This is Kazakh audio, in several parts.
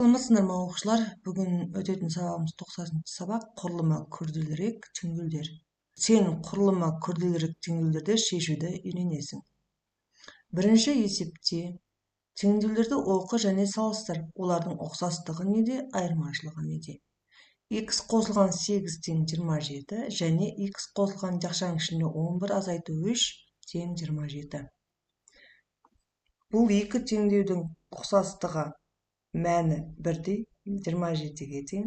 Саламатсыздар ма, оқушылар? Бүгін өтетін сабағымыз 90-шы сабақ, құрылымы күрделірек теңдеулер. Сен құрылымы күрделірек теңдеулерді шешуді үйренесің. Бірінші есепте теңдеулерді оқы және салыстыр. Олардың ұқсастығы неде, айырмашылығы неде? X қосылған 8 тең 27 және x қосылған жақшаның ішінде 11 азайту 3 тең 27. Бұл екі теңдеудің ұқсастығы мәні бірдей 27-ге тең.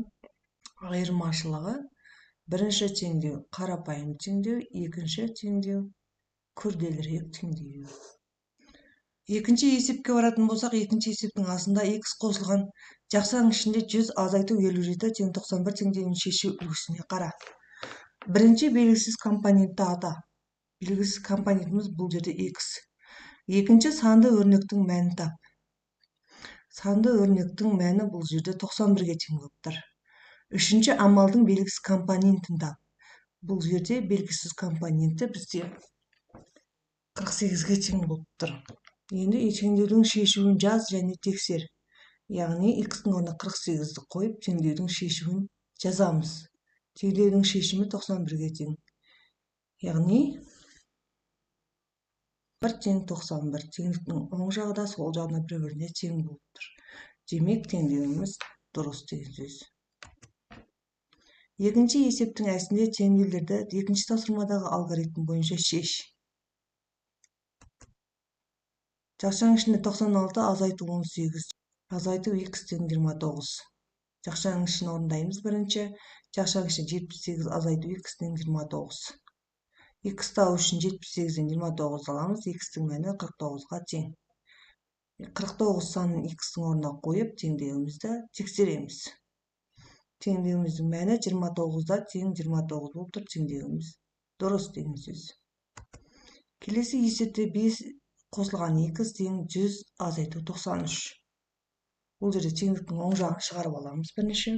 Айырмашылығы: бірінші теңдеу қарапайым теңдеу, екінші теңдеу күрделірек теңдеу. Екінші есепке баратын болсақ, екінші есептің астында x қосылған жақшаның ішінде 100 азайту 57 тең 91 теңдеуін шешу үлгісіне қара. Бірінші белгісіз компонентті ата. Белгісіз компонентіміз бұл жерде x. Екінші санды өрнектің мәнін тап. Санды өрнектің мәні бұл жерде 91-ге тең болып тұр. Үшінші амалдың белгісіз компонентін тап. Бұл жерде белгісіз компоненті бізде 48-ге тең болып тұр. Енді теңдеудің шешуін жаз және тексер. Яғни x-дің орнына 48-ді қойып, теңдеудің шешуін жазамыз. Теңдеудің шешімі 91-ге тең. Яғни 1 тең 91. Теңдіктің оң жағы да сол жағына бір-біріне тең болып тұр. Демек, теңдеуіміз дұрыс деген сөз. Екінші есептің әсінде теңдеулерді екінші тапсырмадағы алгоритм бойынша шеш. Жақшаның ішінде 96 азайту 18 азайту x тең 29. Жақшаның ішін орындаймыз бірінші. Жақшаның ішінде 78 азайту x тең 29. X табу үшін 78-ден 29 аламыз. X-тің мәні 49-ға тең. 49 санын x-тің орнына қойып, теңдеуімізді тексереміз. Теңдеуіміздің мәні 29-да тең 29 болып тұр. Теңдеуіміз дұрыс деген сөз. Келесі есепте 5 қосылған 2 тең 100 азайту 93. Бұл жерде теңдіктің оң жағын шығарып аламыз бірінші.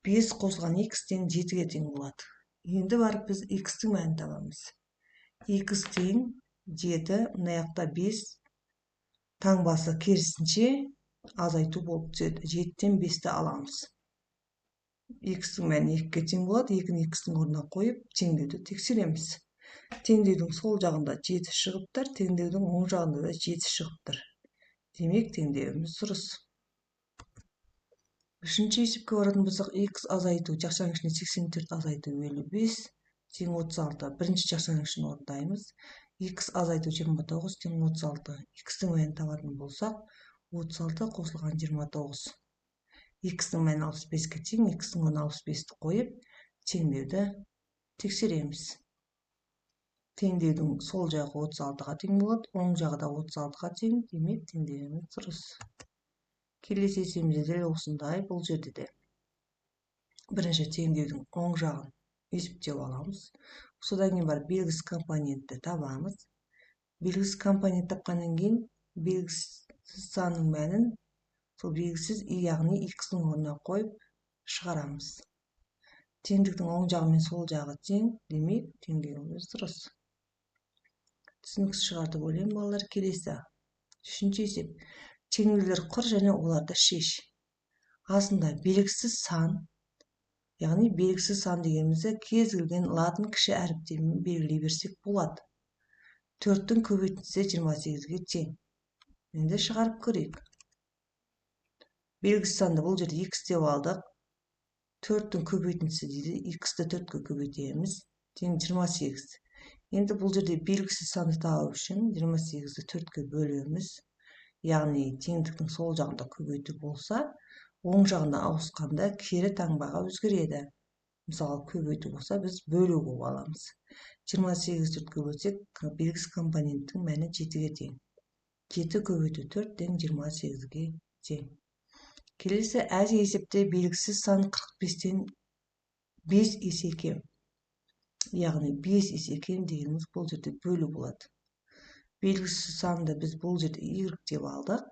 5 қосылған x тең 7-ге тең болады. Енді барып біз x-тің мәнін табамыз. X тең 7, мына жақта 5 таңбасы керісінше азайту болып түседі. 7-тен 5-ті аламыз. X-тің мәні 2-ге тең болады. 2-ні x-тің орнына қойып, теңдеуді тексереміз. Теңдеудің сол жағында 7 шығып тұр, теңдеудің оң жағында да 7 шығып тұр. Демек, теңдеуіміз дұрыс. Үшінші есепке баратын болсақ, x азайту жақшаның ішінде 84 азайту 55 тең 36. Бірінші жақшаның ішін орындаймыз. X азайту 29 тең 36. X-тің мәнін табатын болсақ, 36 қосылған 29. X-тің мәні 65-ке тең, x-тің орнына 65-ті қойып, теңдеуді тексереміз. Теңдеудің сол жағы 36-ға тең болады, оң жағы да 36-ға тең, демек теңдеуіміз дұрыс. Келесі есебімізде дәл осындай, бұл жерде де бірінші теңдеудің оң жағын есептеп аламыз. Содан кейін барып белгісіз компонентті табамыз. Белгісіз компонент тапқаннан кейін белгісіз санның мәнін сол белгісіз, яғни x-ның орнына қойып шығарамыз. Теңдіктің оң жағы мен сол жағы тең, демек теңдеуіміз дұрыс. Түсініксіз шығар деп ойлаймын, балалар. Келесі үшінші есеп. Теңдеулер құр және оларды шеш. Астында белгісіз сан, яғни белгісіз сан дегенімізді кез келген латын кіші әріптермен белгілей берсек болады. 4-тің көбейтіндісі 28-ге тең. Енді шығарып көрейік. Белгісіз санды бұл жерде x деп алдық. 4-тің көбейтіндісі дейді. X-ті 4-ке көбейтеміз. Тең 28. Енді бұл жерде белгісіз санды табу үшін 28-ді 4-ке бөлеміз. Яғни теңдіктің сол жағында көбейту болса, оң жағына ауысқанда кері таңбаға өзгереді. Мысалы, көбейту болса, біз бөлу болып аламыз. 28 4-ке бөлсек, белгісіз компоненттің мәні 7-ге тең. 7 көбейту 4 тең 28-ге тең. Келесі әз есепте белгісіз сан 45-тен 5 есе кем. Яғни 5 есе кем дегеніміз бұл жерде бөлу болады. Белгісіз санды біз бұл жерде y деп алдық.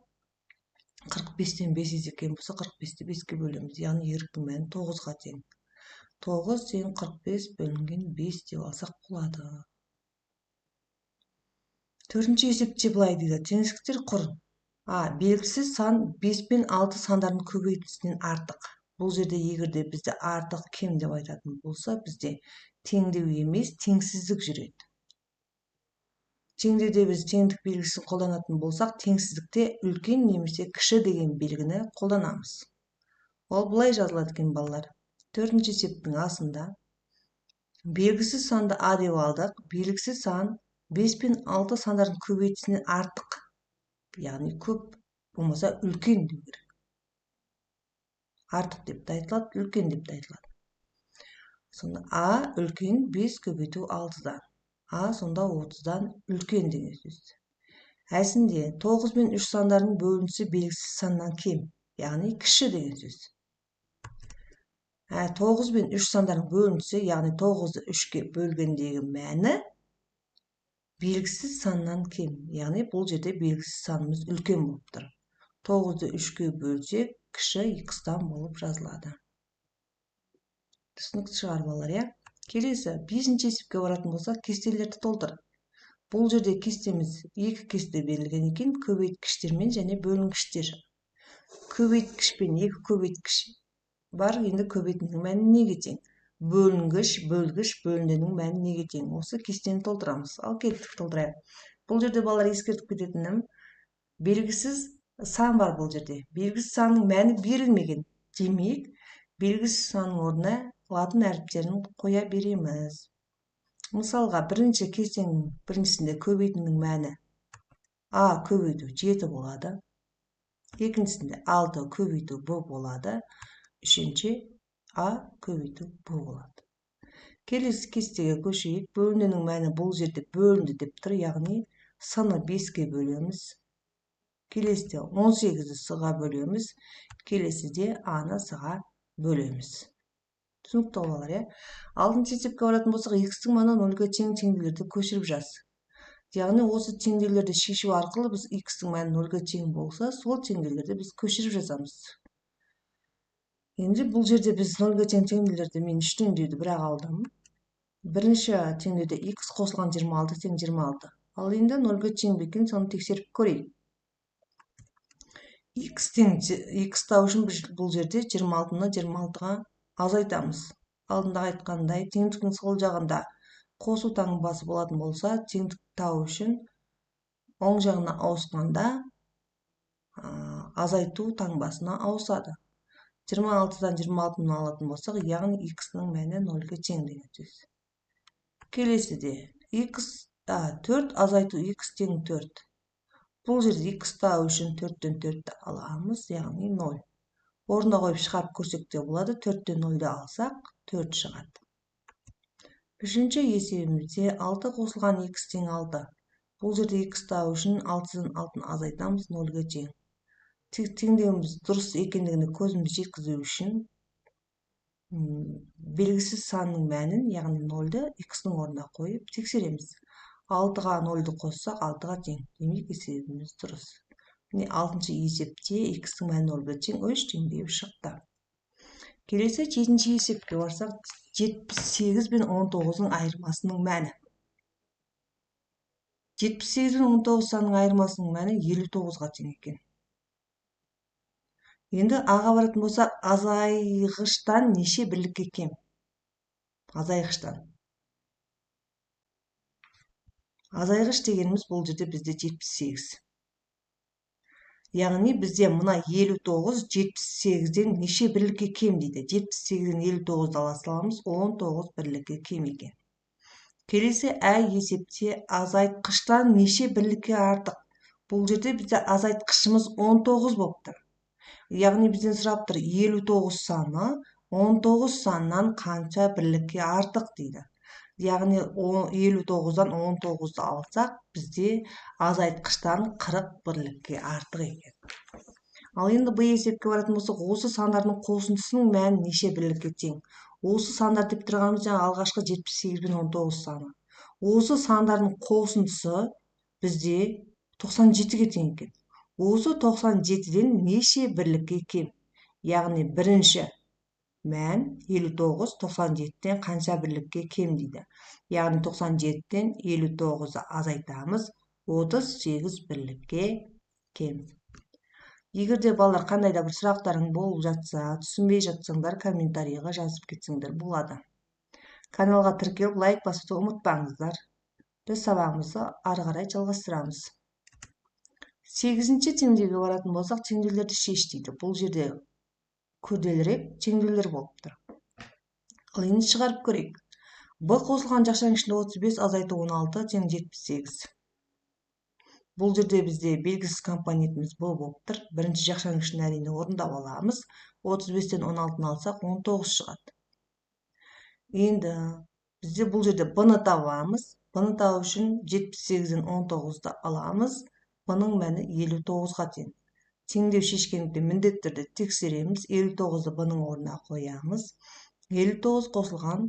45-тен 5 есе кем болса, 45-ті 5-ке бөлеміз. Яғни y-тің мәні 9-ға тең. 9 тең 45 бөлінген 5 деп алсақ болады. Төртінші есепте былай дейді. Теңсіздіктер құр. А белгісіз сан 5 пен 6 сандарының көбейтіндісінен артық. Бұл жерде егер де бізде артық кем деп айтатын болса, бізде теңдеу емес, теңсіздік жүреді. Теңдеуде біз теңдік белгісін қолданатын болсақ, теңсіздікте үлкен немесе кіші деген белгіні қолданамыз. Ол былай жазылады екен, балалар. Төртінші есептің астында белгісіз санды А деп алдық. Белгісіз сан 5 пен 6 сандардың көбейтісінен артық. Яғни көп болмаса үлкен деу керек. Артық деп те айтылады, үлкен деп те айтылады. Сонда А үлкен 5 көбейту 6-дан. А сонда 30-дан үлкен деген сөз. Әсінде 9 пен 3 сандарының бөлінісі белгісіз саннан кем, яғни кіші деген сөз. 9 пен 3 сандарының бөлінісі, яғни 9-ды 3-ке бөлгендегі мәні белгісіз саннан кем, яғни бұл жерде белгісіз санымыз үлкен болып тұр. 9-ды 3-ке бөлсек, кіші х-тан болып жазылады. Түсінікті шығар, балалар, иә? Келесі 5-ші есепке баратын болсақ, кестелерді толтыр. Бұл жерде кестеміз екі кесте берілген екен, көбейткіштермен және бөлінгіштер. Көбейткішпен екі көбейткіш бар, енді көбейтіндінің мәні неге тең? Бөлінгіш, бөлгіш, бөліндінің мәні неге тең? Осы кестені толтырамыз. Ал кеттік, толтырайық. Бұл жерде, балалар, ескертіп кететінім, белгісіз сан бар бұл жерде. Белгісіз санның мәні берілмеген. Демек, белгісіз санның орнына латын әріптерін қоя береміз. Мысалға, бірінші кестенің біріншісінде көбейтіндінің мәні А көбейту 7 болады. Екіншісінде 6 көбейту Б болады. Үшінші А көбейту Б болады. Келесі кестеге көшейік. Бөліндінің мәні бұл жерде бөлінді деп тұр, яғни С-ны 5-ке бөлеміз. Келесіде 18-ді С-ға бөлеміз. Келесіде А-ны С-ға бөлеміз. Түсінікті балалар, иә? Алтыншы есепке баратын болсақ, х-тің мәні 0-ге тең теңдеулерді көшіріп жаз. Яғни осы теңдеулерді шешу арқылы біз х-тің мәні 0-ге тең болса, сол теңдеулерді біз көшіріп жазамыз. Енді бұл жерде біз 0-ге тең теңдеулерді мен 3 теңдеуді бірақ алдым. Бірінші теңдеуде х қосылған 26 тең 26. Ал енді 0-ге тең бе екен, соны тексеріп көрейік. Х тең х табу үшін біз бұл жерде 26-ны 26-ға азайтамыз. Алдында айтқандай, теңдіктің сол жағында қосу таңбасы болатын болса, теңдік табу үшін оң жағына ауысқанда азайту таңбасына ауысады. 26-дан 26-ны алатын болсақ, яғни х-ның мәні 0-ге тең деген сөз. Келесіде х 4 азайту х тең 4. Бұл жерде х табу үшін 4-тен 4-ті аламыз, яғни 0. Орнына қойып шығарып көрсек те болады. 4-тен 0-ды алсақ, 4 шығады. Үшінші есебімізде 6 қосылған х тең 6. Бұл жерде х табу үшін 6-дан 6-ны азайтамыз, 0-ге тең. Теңдеуіміз дұрыс екендігіне көзіміз жеткізу үшін белгісіз санның мәнін, яғни 0-ды х-ның орнына қойып тексереміз. 6-ға 0-ды қоссақ, 6-ға тең. Демек, есебіміз дұрыс. Міне, 6-шы есепте х-ның мәні 0-ге тең 3 теңдеу шықты. Келесі 7-ші есепке барсақ, 78 пен 19-ның айырмасының мәні. 78 пен 19 санының айырмасының мәні 59-ға тең екен. Енді А-ға баратын болсақ, азайғыштан неше бірлікке кем? Азайғыштан. Азайғыш дегеніміз бұл жерде бізде 78. Яғни бізде мына 59 78-ден неше бірлікке кем дейді. 78-ден 59-ды ала саламыз, 19 бірлікке кем екен. Келесі ә есепте азайтқыштан неше бірлікке артық? Бұл жерде бізде азайтқышымыз 19 болып тұр. Яғни бізден сұрап тұр, 59 саны 19 саннан қанша бірлікке артық дейді. Яғни 59-дан 19-ды алсақ, бізде азайтқыштан 40 бірлікке артық екен. Ал енді Б есепке баратын болсақ, осы сандардың қосындысының мәні неше бірлікке тең? Осы сандар деп тұрғанымыз жаңа алғашқы 78 пен 19 саны. Осы сандардың қосындысы бізде 97-ге тең екен. Осы 97-ден неше бірлікке кем? Яғни бірінші мән 59, 97-ден қанша бірлікке кем дейді. Яғни 97-ден 59-ды азайтамыз, 38 бірлікке кем. Егер де балалар қандай да бір сұрақтарың болып жатса, түсінбей жатсаңдар, комментарийға жазып кетсеңдер болады. Каналға тіркеліп, лайк басуды ұмытпаңыздар. Біз сабағымызды ары қарай жалғастырамыз. 8-ші теңдеуге баратын болсақ, теңдеулерді шеш дейді. Бұл жерде күрделірек теңдеулер болып тұр. Ал енді шығарып көрейік. Б қосылған жақшаның ішінде 35 азайту 16 тең 78. Бұл жерде бізде белгісіз компонентіміз Б болып тұр. Бірінші жақшаның ішін әрине орындап аламыз. 35-тен 16-ны алсақ, 19 шығады. Енді бізде бұл жерде Б-ны табамыз. Б-ны табу үшін 78-ден 19-ды аламыз. Б-ның мәні 59-ға тең. Теңдеу шешкендікте міндетті түрде тексереміз. 59-ды Б-ның орнына қоямыз. 59 қосылған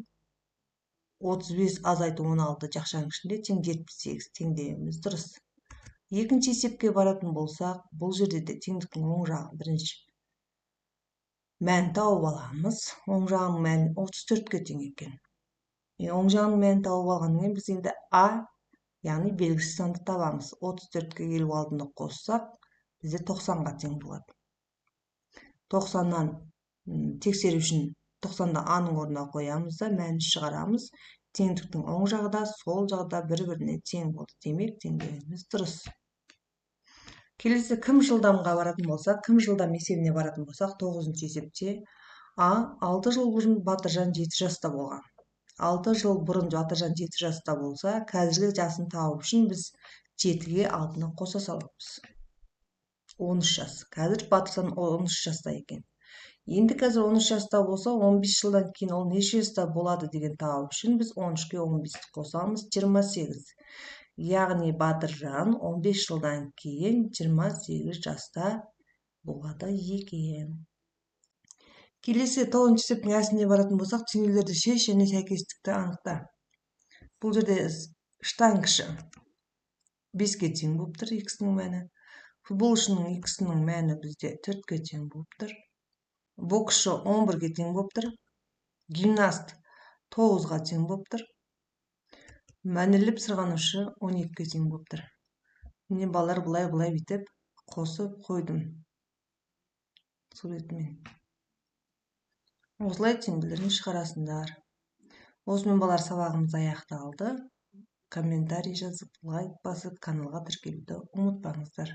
35 азайту 16 жақшаның ішінде тең 78. Теңдеуіміз дұрыс. Екінші есепке баратын болсақ, бұл жерде де теңдіктің оң жағын бірінші мән тауып аламыз. Оң жағының мәні 34-ке тең екен. Оң жағының мәнін тауып алғаннан кейін біз енді А, яғни белгісіз санды табамыз. 34-ке 56-ны қоссақ, бізде 90-ға тең болады. 90-нан тексеру үшін 90-ды А-ның орнына қоямыз да мәнін шығарамыз. Теңдіктің оң жағы да, сол жағы да бір-біріне тең болды. Демек, теңдеуіміз дұрыс. Келесі кім жылдамға баратын болсақ, кім жылдам есебіне баратын болсақ, 9-шы есепте А 6 жыл бұрын Батыржан 7 жаста болған. 6 жыл бұрын Батыржан 7 жаста болса, қазіргі жасын табу үшін біз 7-ге 6-ны қоса саламыз. 13 жас. Қазір Батыржан 13 жаста екен. Енді қазір 13 жаста болса, 15 жылдан кейін ол неше жаста болады деген табу үшін біз 13-ке 15-ті қосамыз, 28. Яғни Батыржан 15 жылдан кейін 28 жаста болады екен. Келесі 9-шы есептің әсіне баратын болсақ, теңдеулерді шеш және сәйкестікті анықта. Бұл жерде штангшы 5-ке тең болып тұр x-ның мәні. Футболшының x-ның мәні бізде 4-ке тең болып тұр. Боксшы 11-ге тең болып тұр. Гимнаст 9-ға тең болып тұр. Мәнерлеп сырғанаушы 12-ге тең болып тұр. Міне балалар былай-былай бүйтіп қосып қойдым суретімен. Осылай теңдеулерін шығарасыңдар. Осымен балалар сабағымыз аяқталды. Комментарий жазып, лайк басып, каналға тіркелуді ұмытпаңыздар.